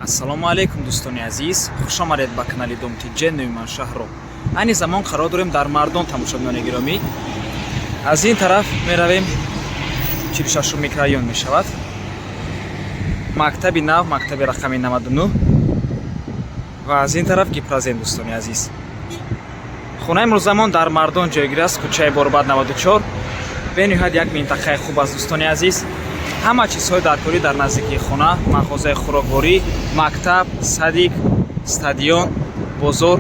Ассалому алайкум, дӯстони азиз, хуш омадед ба канали Дом ТиДжей. Номи ман Шаҳром. Айни замон қарор дорем дар Мардон, тамошобинони гиромӣ. Аз ин тараф меравем, 46 микрорайон мешавад, мактаби нав, мактаби рақами 99, ва аз ин тараф Гипрозем. Дӯстони азиз, хонаи имрӯзамон дар Мардон ҷойгир аст, кӯчаи Борбад 94. Бениҳоят як минтақаи хуб аст, дӯстони азиз. Ҳама чизҳои даркорӣ дар наздикии хона: мағозаи хӯрокворӣ, мактаб, садик, стадион, бозор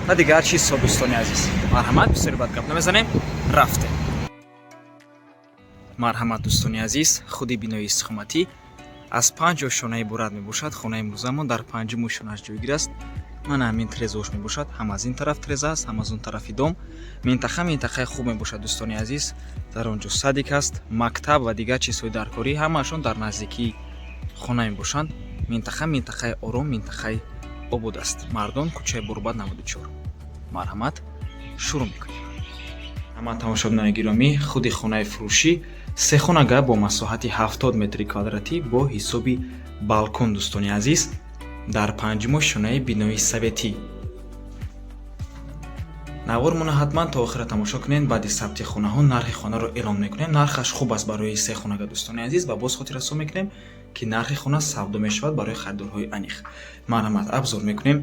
ва дигар чизҳо. Дӯстони азиз, марҳамат, бисёри бад гап намезанем, рафтем. Марҳамат, дӯстони азиз, худи бинои истиқоматӣ аз панҷ ошёна иборат мебошад. Хонаи имрӯзамон дар панҷум ошёнааш ҷойгир аст. Мана ҳамин трезош мебошад, ҳам аз ин тараф треза аст, ҳам аз он тарафи дом. Минтақа минтақаи хуб мебошад, дӯстони азиз. Дар он ҷо садик аст, мактаб ва дигар чизҳои даркорӣ ҳамаашон дар наздикии хона мебошанд. Минтақа минтақаи ором, минтақаи обод аст. Мардон, кӯчаи Борбад 94. Марҳамат, шурӯъ мекунем. Ҳама тамошобинони гиромӣ, худи хонаи фурӯшӣ сехонага бо масоҳати 70 метри квадратӣ бо ҳисоби балкон, дӯстони азиз, дар панҷум ошёнаи бинои советӣ. Навормона ҳатман то охира тамошо кунед. Баъди сабти хонаҳо нархи хонаро эълон мекунем. Нархаш хуб аст барои сехонага, дӯстони азиз, ва боз хотиррасон мекунем, ки нархи хона савдо мешавад барои харидорҳои аниқ. Марҳамат, обзор мекунем: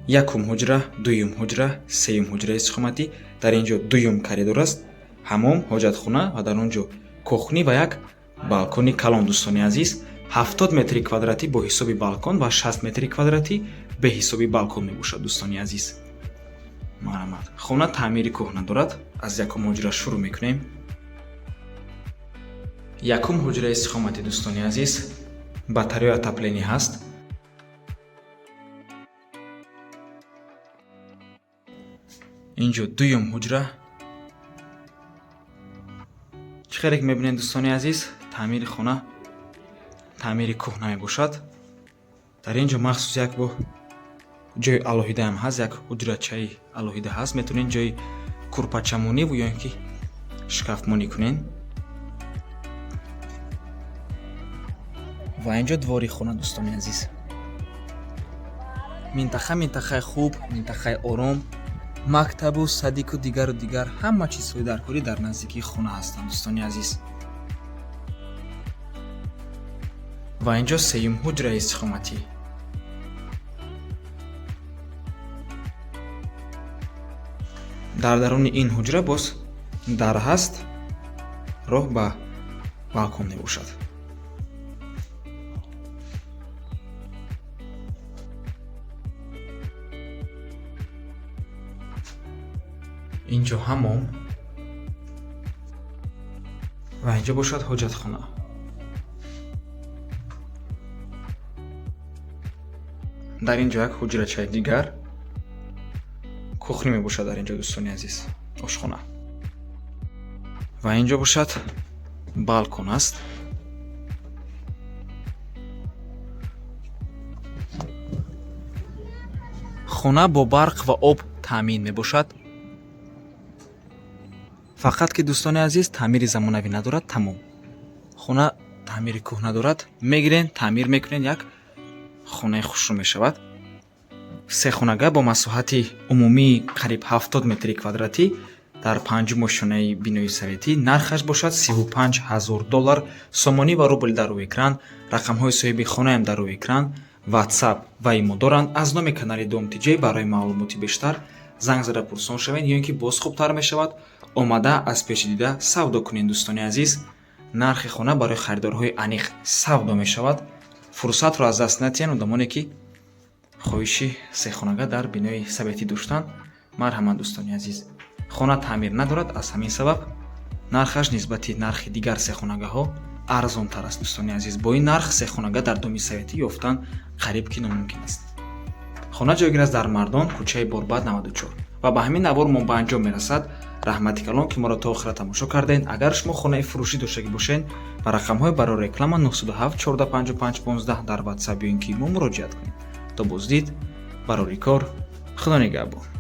якум ҳуҷра, дуюм ҳуҷра, сеюм ҳуҷраи истиқоматӣ. Дар ин ҷо дуюм коридор аст, ҳамом, ҳоҷатхона ва дар он ҷо кухни ва як балкони калон. Дӯстони азиз, 70 метри квадратӣ бо ҳисоби балкон ва 60 метри квадратӣ бе ҳисоби балкон мебошад. Дӯстони азиз, марҳамат, хона таъмири кӯҳна дорад. Аз якум ҳуҷра шурӯъ мекунем. Якум ҳуҷраи истиқоматӣ, дӯстони азиз, батарея отопление ҳаст. Инҷо дуюм ҳуҷра. Чӣ хеле ки мебинед, дӯстони азиз, таъмири хона таъмири кӯҳна мебошад. Дар ин ҷо махсус як бо ҷои алоҳидаам ҳаст, як ҳуҷрачаи алоҳида ҳаст. Метавонед ҷои курпачамониву ё ин ки шкафмонӣ кунед. Ва инҷо двори хона. Дӯстони азиз, минтақа минтақаи хуб, минтақаи ором, мактабу садику дигару дигар ҳама чизҳои даркорӣ дар наздикии хона ҳастанд, дӯстони азиз. Ва инҷо сеюм ҳуҷраи истиқоматӣ. Дар даруни ин ҳуҷра боз дар ҳаст, роҳ ба балкон мебошад. Инҷо ҳамом ва инҷо бошад ҳоҷатхона. Дар ин ҷо як ҳуҷрачаи дигар, кухни мебошад дар инҷо, дӯстони азиз, ошхона. Ва инҷо бошад балкон аст. Хона бо барқ ва об таъмин мебошад, фақат ки, дӯстони азиз, таъмири замонавӣ надорад, тамом. Хона таъмири кӯҳна дорад. Мегирен, таъмир мекунед, як хонаи хушрӯ мешавад. Сехонага бо масоҳати умумии қариб 70 метри квадратӣ дар панҷум ошёнаи бинои советӣ. Нархаш бошад 35 000 доллар. Сомонӣ ва рубл дар рӯи экран, рақамҳои соҳиби хонаам дар рӯи экран, Ватсап ва имо доранд. Аз номи канали Дом ТиДжей барои маълумоти бештар занг зада пурсон шавед ё ин ки боз хубтар мешавад омада аз пеши дида савдо кунед. Дӯстони азиз, нархи хона барои харидорҳои аниқ савдо мешавад. Фурсатро аз даст натиҳанд одамоне, ки хоҳиши сехонага дар бинои советӣ доштанд. Марҳамат, дӯстони азиз, хона таъмир надорад, аз ҳамин сабаб нархаш нисбати нархи дигар сехонагаҳо арзонтар аст. Дӯстони азиз, бо ин нарх сехонага дар доми советӣ ёфтан қариб ки номумкин аст. Хона ҷойгир аст дар Мардон, кӯчаи Борбад 94. Ва ба ҳамин навор мо ба анҷом мерасад. Раҳмати калон, ки моро то охира тамошо кардед. Агар шумо хонаи фурӯшӣ доштагӣ бошед, ба рақамҳои барои реклама 907 14 55 15 дар Ватсап ё ин ки мо муроҷиат кунед. То боздид, барори кор, Худо нигаҳбон.